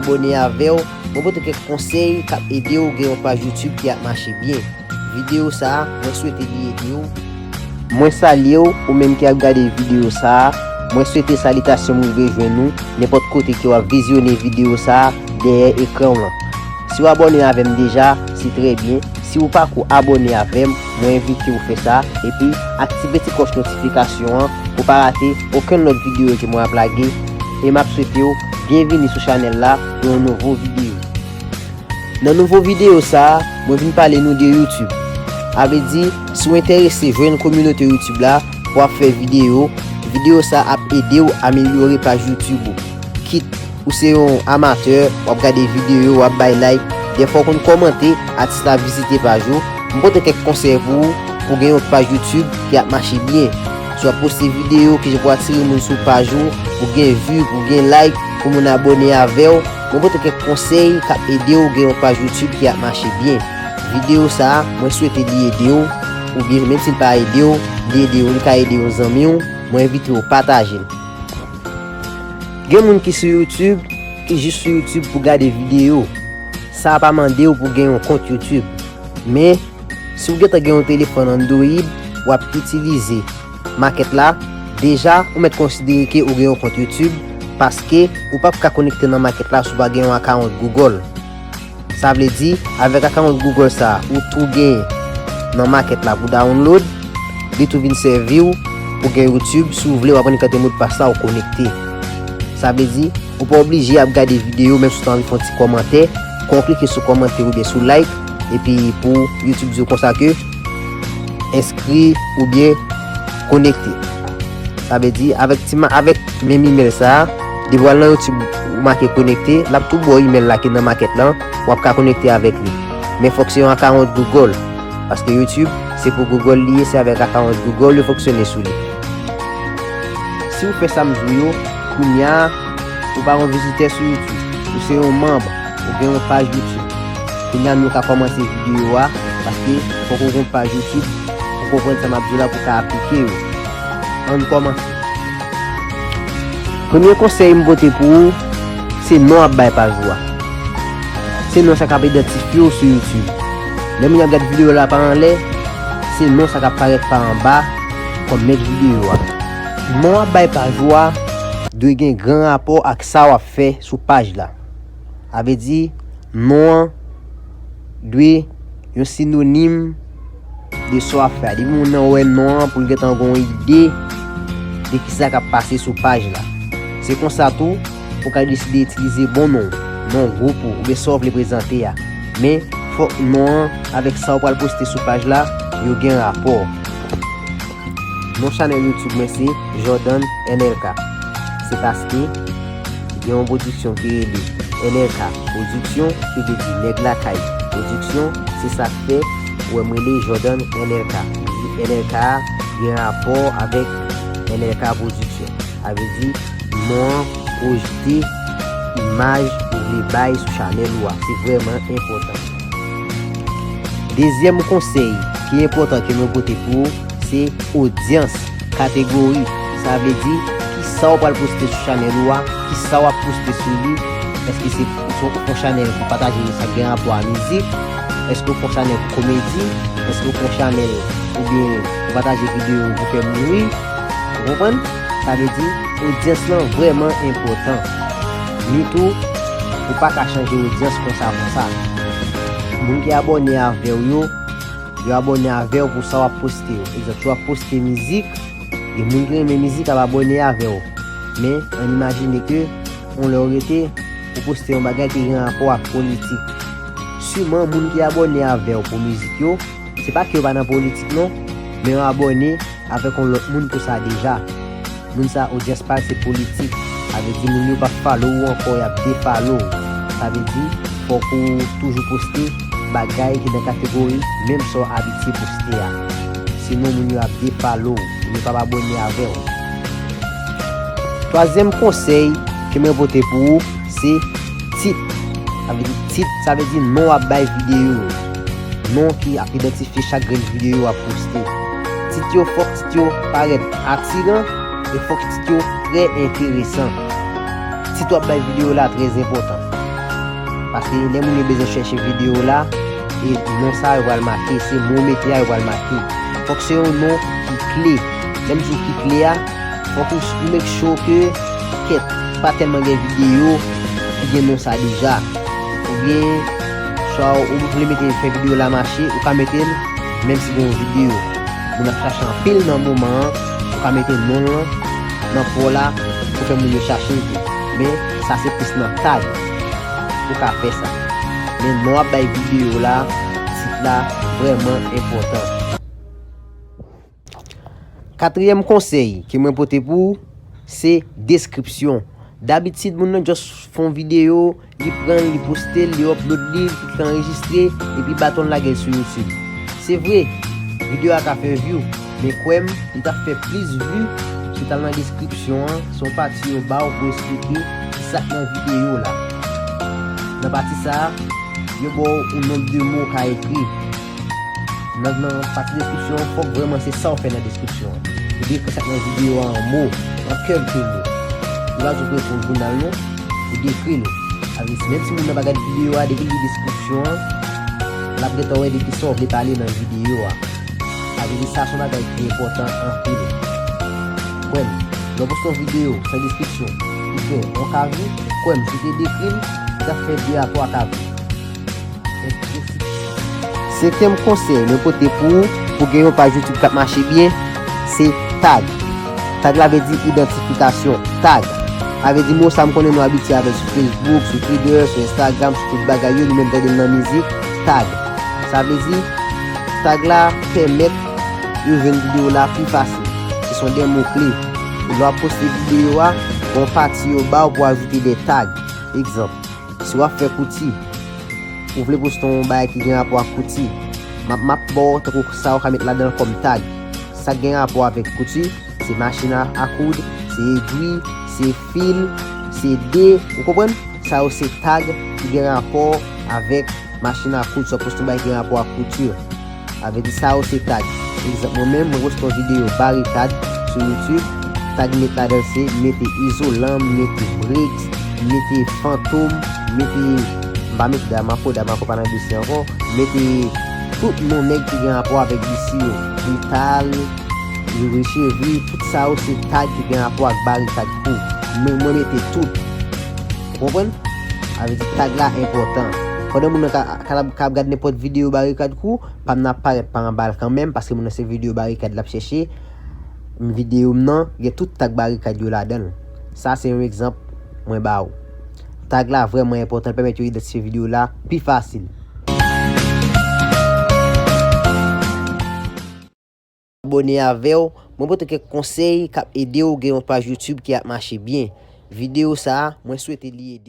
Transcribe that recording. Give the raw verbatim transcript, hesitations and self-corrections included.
abòne avè w, mwen pote kèk konsèy k ap ede w gen yon paj YouTube ki ap mache byen. Videyo sa a, mwen swete li ede w. Mwen salye w, ou menm ki ap gade videyo sa a. Mwen swete salitasyon m rive jwenn ou, nenpòt kote ke w ap vizyone videyo sa a dèyè ekran w lan. Si w abòne avè m deja, se trè byen. Si w pako abòne avè m, mwen envite w fè sa, epi aktive ti klòch notifikasyon an pou pa rate okenn lòt videyo ke mwen ap lage. E m ap swete w byenvini sou chanèl la pou yon nouvo videyo. Nan nouvo videyo sa a, mwen vin pale nou de YouTube. A vle di, si w enterese jwenn kominote YouTube la pou w ap fè videyo, videyo sa a ap ede w amelyore paj YouTube ou. Kit ou se yon amatè, w ap gade videyo, w ap bay like, dèfwa w konn kòmante, atis la vizite paj ou, m pote kèk konsèy pou ou, pou w gen yon paj YouTube ki ap mache byen. Si w ap poste videyo, kijan pou atire moun sou paj ou, pou gen vi, pou gen like, pou moun abòne avè w, mwen pote kèk konsèy k ap ede w gen yon paj YouTube ki ap mache byen. Videyo sa a, mwen swete li ede w, oubyen menm si l pa ede w, li ede w, li ka ede yon zanmi w, mwen envite w pataje l. Gen moun ki sou YouTube, ki jis sou YouTube pou gade videyo. Sa a pa mande w pou gen yon kont YouTube. Men, si w gentan gen yon telefòn Android, w ap itilize makèt la, deja, ou mèt konsidere ke ou gen yon kont YouTube, paske ou p ap ka konekte nan makèt la si w pa gen yon akawont Google. Sa vle di, avèk akawont Google sa a, ou tou gen nan makèt la pou download, li tou vin sèvi w pou gen YouTube. Si w vle, w ap annik antre modpas la, ou konekte. Sa vle di, ou pa oblije ap gade videyo, menm si w ta anvi fè yon ti kòmantè, kon w klike sou kòmantè oubyen sou like, epi pou YouTube di w konsa ke enskri oubyen konekte. Sa vle di, avèk ti ma-, avèk menm imèl sa a, depi w al nan YouTube, ou make konekte, l ap tou ba w imèl la ki nan makèt lan, w ap ka konekte avèk li. Men fòk se yon akawont Google, paske YouTube, se pou Google li ye, se avèk akawont Google yo fonksyone sou li. Si w fè sa m di w yo, kounye a, ou pa yon vizitè sou YouTube, ou se yon manm, ou gen yon paj YouTube. Kounye a nou ka kòmanse videyo a, paske fòk ou gen yon paj YouTube, pou konprann sa m ap di w la, pou w ka aplike yo. Ann kòmanse. Premye konsèy m pote pou ou, se non w ap bay paj ou a. Se non sa k ap idantifye w sou YouTube. Lè moun ap gad videyo la pa anlè, se non sa k ap parèt pa anba kòm mèt videyo a. Non w ap bay paj ou a dwe gen gran rapò ak sa w ap fè sou paj la. A vle di, non an dwe yon sinonim de sa w ap fè a. Depi moun nan wè non an, pou l gentan gen yon ide de kisa k ap pase sou paj la. Se konsa tou, ou ka deside itilize bon non w, non gwoup ou, oubyen sa w vle prezante a. Men, fòk non an avèk sa w pral poste sou paj la, yo gen rapò. Non chanèl YouTube mwen se Jordan N L K. Se paske gen yon pwodiksyon ki rele N L K Pwodiksyon, ki vle di Nèg Lakay Pwodiksyon. Se sa k fè ou wè m rele Jordan N L K. N L K a gen rapò avèk N L K Pwodiksyon. Sa vle di, non an pwojte imaj ou vle bay sou chanèl ou a. Se vrèman enpòtan. Dezyèm konsèy ki enpòtan ke mwen pote pou ou, se odyans, kategori. Sa vle di, kisa w pral poste sou chanèl ou a, kisa w ap poste sou li. Èske se, se yon chanèl pou pataje sa k gen rapò a mizik? Èske w fè yon chanèl pou komedi? Èske w fè yon chanèl oubyen pou pataje videyo pou fè moun ri? Ou konprann? Sa vle di, odyans lan vrèman enpòtan. Men tou, ou pa ka chanje odyans konsa konsa. Moun ki abòne avè w yo, yo abòne avè w pou sa w ap poste yo. Egzanp, si w ap poste mizik, gen moun ki renmen mizik ap abòne avè w. Men, ann imajine ke, yon lè w rete, ou poste yon bagay ki gen rapò ak politik. Siman, moun ki abòne avè w pou mizik yo, se pa ke yo pa nan politik non, men yo abòne avèk yon lòt moun pou sa deja. Moun sa, odyans pa l se politik. Sa vle di moun yo p ap follow ou ankò, y ap defollow ou. Sa vle di, fòk ou toujou poste bagay ki nan kategori menm sa w abitye poste a. Sinon, moun yo ap defollow ou, moun yo p ap abòne avè w. Twazyèm konsèy ke mwen pote pou ou, se tit. Sa vle di tit, sa vle di non w ap bay videyo yo. Non ki ap idantifye chak grenn videyo w ap poste. Tit yo, fòk tit yo parèt atiran e fòk tit yo trè enteresan. Tit w ap bay videyo la trè enpòtan. Paske lè moun yo bezwen chèche videyo w la, e non sa a yo pral make, se mo w mete a yo pral make. Fòk se yon non ki kle. Lè m di w ki kle a, fòk ou, ou make sure ke kèt pa tèlman gen videyo ki gen non sa deja. Oubyen, swa ou vle mete fè videyo w la mache, ou ka mete l, menm si gen yon videyo moun ap chache anpil nan moman an, ou ka mete non l lan nan pa w la pou fè moun yo chache l tou. Men, sa se plis nan tag ou ka fè sa. Men non w ap bay videyo w la, tit la vrèman enpòtan. Katriyèm konsèy ke mwen pote pou ou, se deskripsyon. Dabitid, moun nan just fè yon videyo, li pran l, li poste l, li upload li, li klik anrejistre, epi baton l lage l sou YouTube. Se vre, videyo a ka fè view, men kwè m, li t ap fè plis view si w t al nan deskripsyon an, se yon pati yo ba w pou eksplike ki sa k nan videyo la. Nan pati sa a, yo ba w yon nonb de mo w ka ekri. Nan, nan pati deskripsyon an, fòk vrèman se sa w fè nan deskripsyon an. Ou dekri sa k nan videyo a an mo, an kèlke mo. Ou pa bezwen pou jounal non, ou dekri l. Sa vle di, menm si moun nan pa gade videyo a, depi l li deskripsyon an, l ap gentan wè de kisa w vle pale nan videyo a. Sa vle di, sa se yon bagay ki enpòtan anpil. Kwè m, lè w poste yon videyo san deskripsyon, ou fè yon ka view, kwè m, si w te dekri l, li t ap fè de a twa ka view. Senkyèm konsèy mwen pote pou ou, pou gen yon paj YouTube k ap mache byen, se tag. Tag la vle di idantifikasyon. Tag. Sa vle di mo sa m konnen nou abitye avè l sou Facebook, sou Twitter, sou Instagram, sou tout bagay yo, nou menm tande l nan mizik. Tag. Sa vle di, tag la pèmèt yo jwenn videyo la pi fasil. Se son de mo kle. Lè w ap poste videyo a, gon pati yo ba w pou ajoute de tag. Egzanp, si w ap fè kouti, ou vle poste yon bagay ki gen rapò ak kouti, m ap, m ap ba w tankou sa w ka met ladan l kòm tag. Sa k gen rapò avèk kouti, se machin a, a koud, se egwi, se fil, se de, ou konprann? Sa yo se tag ki gen rapò avèk machin a koud, si w ap poste yon bagay ki gen rapò ak kouti. Sa vle di sa yo se tag. Egzanp, mwen menm, mwen poste yon videyo barikad sou YouTube. Tag m met ladan l se m mete izolan, m mete briks, m mete fantom, m mete, m pa mete damako, damako pa nan dosye ankò. M mete tout non nèg ki gen rapò avèk dosye yo. Vital, Youri Chevy, tout sa yo se tag ki gen rapò ak Barikad Crew. Men mwen mete tout. Ou konprann? Sa vle di tag la enpòtan. Pandan moun nan ka, ka, ka ap gad nenpòt videyo Barikad Crew, pa m nan ap parèt pa anba l kanmenm, paske moun nan se videyo Barikad l ap chèche. M videyo m nan, gen tout tag Barikad yo ladan l. Sa se yon egzanp mwen ba ou. Tag la vrèman enpòtan, l pèmèt yo idantifye videyo la pi fasil. Abòne avè w, mwen pote kèk konsèy k ap ede w gen yon paj YouTube ki ap mache byen. Videyo sa a, mwen swete li ede w.